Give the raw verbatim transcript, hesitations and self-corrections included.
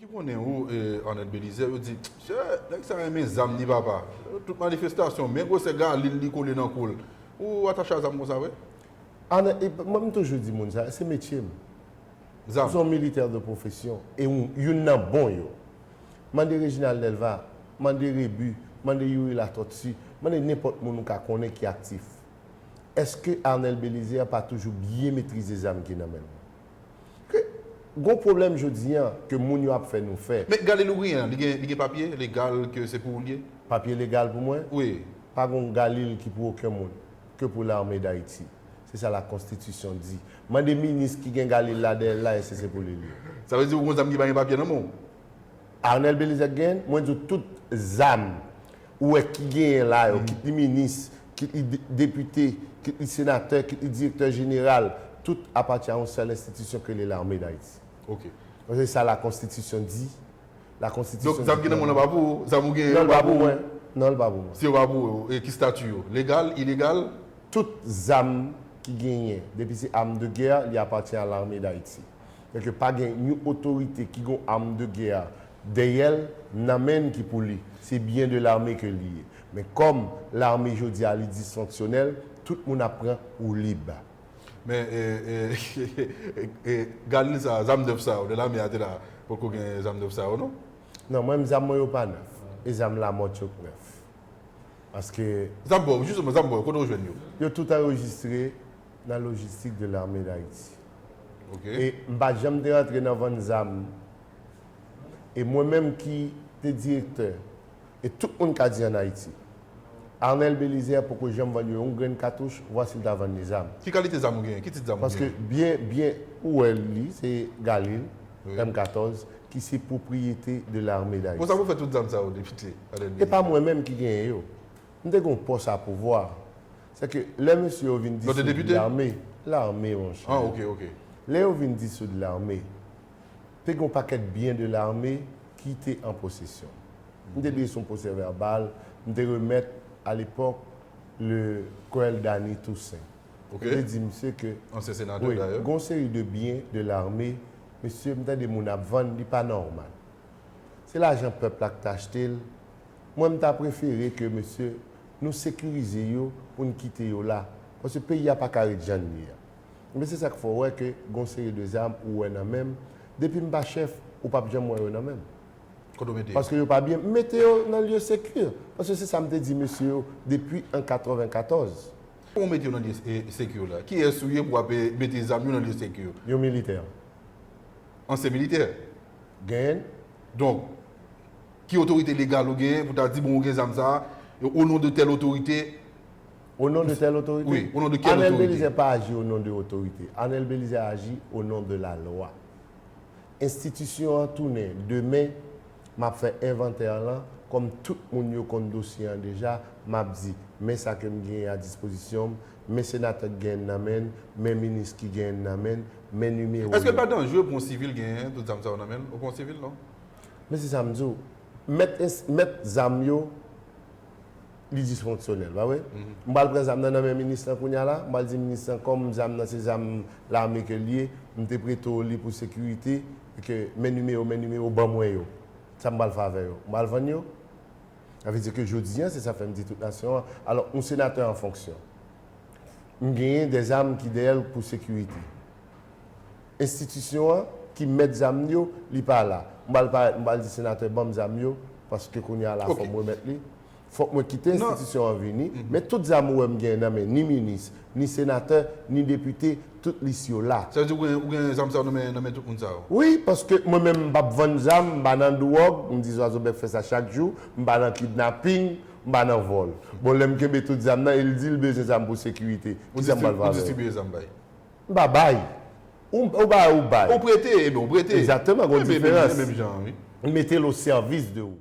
Ki konnen ou, eh, Arnel Belizaire, yo di, "Chè, nèg sa renmen zam ni papa." Tout manifestasyon, men gwosè galil li kole nan kou l. Ou atache a zam konsa, vre? Arnel, e, mwen, m toujou di moun sa, se metye m. Zam. M se yon militè de pwofesyon, e yon, youn nan bon yo. Mande Reginald Delva, mande Rebu, mande Youri Latortue, mande nenpòt moun ou ka konnen ki aktif. Èske Arnel Belizaire pa toujou byen metrize zam ki nan men l? Ke, gon pwoblèm jodi an ke moun yo ap fè nou fè. Men galil ou genyen an, li gen, li gen papye legal ke se pou ou l ye? Papye legal pou mwen? Wi. Pa gon galil ki pou okenn moun, ke pou Lame Dayiti. Se sa lakonstitisyon di. Mande minis ki gen galil la dèyè l la, èske se pou li l ye? Sa vle di ou gon zam ki pa gen papye nan men w? Arnel Belizaire genyen, mwen di w tout zam ou wè ki genyen la yo, kit li minis, kit li de- depite, kit li senatè, kit li direktè jeneral, tout apati a yon sèl enstitisyon ke le Lame Dayiti. Ok. Paske se sa lakonstitisyon di. Lakonstitisyon di. Donk zam ki nan men w lan pa pou ou, zam ou genyen yo pa pou ou. Non, l pa pou mwen. Si yo pa pou ou, e ki stati yo? Legal, ilegal? Tout zam ki genyen, depi se arme de guerre, li apati a Lame Dayiti. Donk pa gen yon otorite ki gon arme de guerre dèyè l, nan men l ki pou li. Se byen de lame ke li ye. Men kòm lame jodi a li disfonksyonèl, tout moun ap pran woulib. Men, e, e, e, galil sa, zam nèf sa yo, lè lame a te la, potko gen zam nèf sa yo, non? Non, mwen menm zam mwen yo pa nèf. E zam Lamothe yo k nèf. Paske. Zam pa w, jisteman, zam pa w, kote w jwenn yo? Yo tout anrejistre nan lojistik de Lame Dayiti. Ok. E m pa janm te rantre nan vann zam. E mwen menm ki te direktè, e tout moun ka di ann Ayiti, Arnel Belizaire poko janm vann yo yon grenn katouch, vwa si l ta vann li zam. Ki kalite zam ou genyen? Ki tit zam ou genyen? Paske byen, byen, ou wè li, se galil, M katòz, ki se pwopriyete de Lame Dayiti. Bon, sa pou fè tout zam sa yo, depite Arnel Belizaire? E pa mwen menm ki genyen yo. M te gen yon pòs a pouvwa. Sèke lè mesye yo vin disoud lame, lame, monchè. Ah, ok, ok. Lè yo vin disoud lame, te gen yon pakèt byen de lame ki te an posesyon. M te dresye yon pwosè vèbal, m te remèt, alepòk, le Colonel Danny Toussaint. Ok. M te di misye ke, ansyen senatè, wi, dayè, gen yon seri de byen de lame, mesye, m tande moun ap vann, li pa nòmal. Se lajan pèp la k t achte l. Mwen, m ta prefere ke, mesye, nou sekirize yo pou n kite yo la. Paske peyi a pa ka ret jan l ye a. Men se sa k fè w wè ke gon seri de zam ou wè nan men m. Depi m pa chèf, ou p ap janm wè yo nan men m. Kote w mete yo? Paske yo pa byen. M mete yo nan lye seki. Paske se sa m te di mesye yo depi an katrevenkatòz. Kòman w mete yo nan lye, e, seki la? Kiyès ou ye pou w ap, e, mete zam yo nan lye seki? Yon militè. Ansyen militè? Genyen. Donk, ki otorite legal ou genyen pou ta di, bon, ou gen zam sa a, o non de tèl otorite? O non de tèl otorite? Wi, o non de kèl otorite? Arnel Belizaire pa aji o non de otorite. Arnel Belizaire aji o non de la lwa. Enstitisyon an tounen demen, m ap fè envantè lan, kòm tout moun yo konn dosye an deja, m ap di, men sa ke m genyen a dispozisyon m, men senatè k genyen nan men l, men minis ki genyen nan men l, men nimewo yo. Èske l pa danjere pou yon sivil genyen tout zam sa yo nan men l? Ou pa yon sivil, non? Men se sa m di w. Mèt ins-, mèt zam yo, li disfonksyonèl, pa vre? M pral pran zam nan nan men minis lan kounye a la, m pral di minis lan, kòm zam nan se zam lame ke l ye, m te prete w li pou sekirite, ke men nimewo, men nimewo, ban mwen yo. Sa m pral fè avè yo? M pral vann yo? Sa vle di ke jodi an, se sa fè m di tout nasyon an. Alò, yon senatè an fonksyon, m genyen de zam ki dèyè l pou sekirite. Enstitisyon an, ki mèt zam li yo, li pa la. M pral parèt, m pral di senatè, ban m zam yo, paske kounye a la, fò m remèt li. Fòk mwen kite enstitisyon an vini. Men tout zam ou wè m genyen nan men, ni minis, ni senatè, ni depite, tout lis yo la. Sa vle di ou gen, ou gen zam sa yo nan men, nan men tout moun sa yo? Wi, paske mwen menm m p ap vann zam, m pa nan dwòg, m di Zwazo Bèk fè sa chak jou, m pa nan kidnaping, m pa nan vòl. Bon, lè m kenbe tout zam nan, e l di l bezwen zam pou sekirite, kisa m pral fè avè yo? Ou distribiye zam bay? M pa bay. Ou, ou bay, ou bay. Ou prete, ebyen, ou prete. Egzakteman, gon diferans. Menm jan, wi. M mete l o sèvis de ou.